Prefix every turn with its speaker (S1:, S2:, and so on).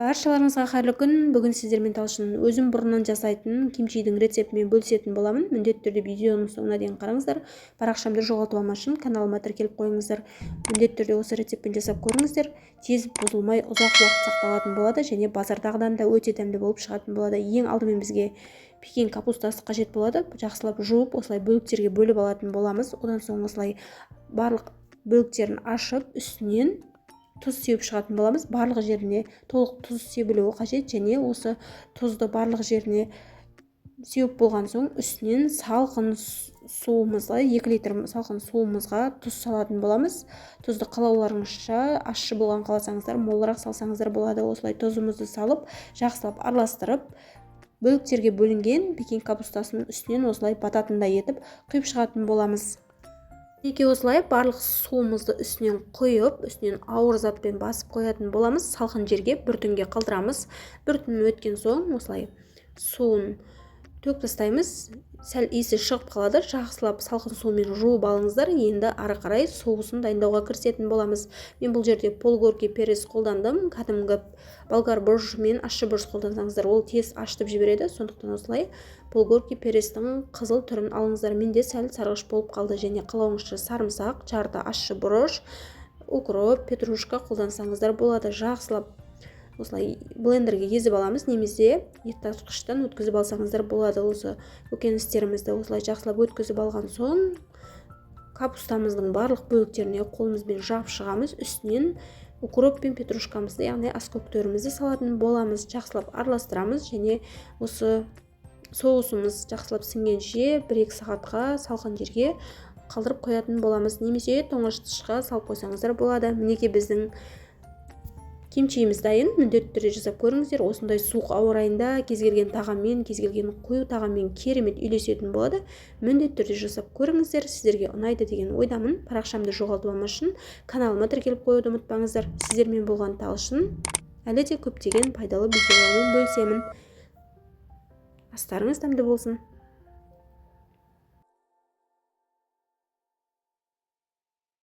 S1: Баршаларыңызға қайырлы күн! Бүгін сіздермен Талшын өзім бұрыннан жасайтын кимчидің рецептімен бөлісетін боламын. Міндетті түрде видеоның соңына дейін қараңыздар. Парақшамды жоғалтып алмас үшін каналыма тіркеліп қойыңыздар. Міндетті түрде осы рецептпен жасап көріңіздер. Тез бұзылмай, ұзақ уақыт сақталатын болады және базардағыдан да өте дәмді болып шығатын болады. Ең алдымен бізге пекин капустасы қажет болады. Жақсылап жуып, осылай бөліктерге бөліп алатын боламыз. Одан соң осылай барлық бөліктерін ашып, үстінен тұз сеуіп шығатын боламыз. Барлық жеріне толық тұз себілуі қажет және осы тұзды барлық жеріне сеуіп болған соң, үстінен салқын суымызға, 2 литр салқын суымызға тұз салатын боламыз. Тұзды қалауларыңызша, ащы болған қаласаңыздар, молырақ салсаңыздар болады. Осылай тұзымызды салып, жақсылап араластырып, бөліктерге бөлінген пекин капустасының үстінен осылай бататындай етіп құйып шығатын боламыз. Неге осылай барлық суымызды үстінен құйып, үстінен ауыр затпен басып қоятын боламыз. Салқын жерге бір түнге қалдырамыз. Бір түн өткен соң осылай суын төгіп тастаймыз. Сәл иісі шығып қалады, жақсылап салқын сумен жуып алыңыздар. Енді ары қарай соусын дайындауға кірісетін боламыз. Мен бұл жерде полгорки перец қолдандым. Кәдімгі болгар бұрыш мен ащы бұрыш қолдансаңыздар, ол тез ашытып жібереді. Сондықтан осылай полгорки перецтің қызыл түрін алыңыздар. Менде сәл сарғыш болып қалды. Және қалауыңызша сарымсақ, жарты ащы бұрыш, укроп, петрушка қолдансаңыздар болады. Жақсылап осылай блендерге езіп аламыз немесе ет тартқыштан өткізіп алсаңыздар болады. Осы көкөністерімізді осылай жақсылап өткізіп алған соң, капустамыздың барлық бөліктеріне қолымызбен жағып шығамыз. Үстінен укроп пен петрушкамызды, яғни аскөктерімізді салатын боламыз. Жақсылап араластырамыз және осы соусымыз жақсылап сіңгенше 1-2 сағатқа салқын жерге қалдырып қоятын боламыз немесе тоңазытқышқа салып қойсаңыздар болады. Мінекей, біздің кимчиіміз дайын. Міндетті түрде жасап көріңіздер. Осындай суық ауа райында кез келген тағаммен, кез келген қою тағаммен керемет үйлесетін болады. Міндетті түрде жасап көріңіздер, сіздерге ұнайды деген ойдамын. Парақшамды жоғалтып алмас үшін каналыма тіркеліп қоюды ұмытпаңыздар. Сіздермен болған Талшын. Әлі де көптеген пайдалы видеолармен бөлісемін. Астарыңыз дәмді болсын!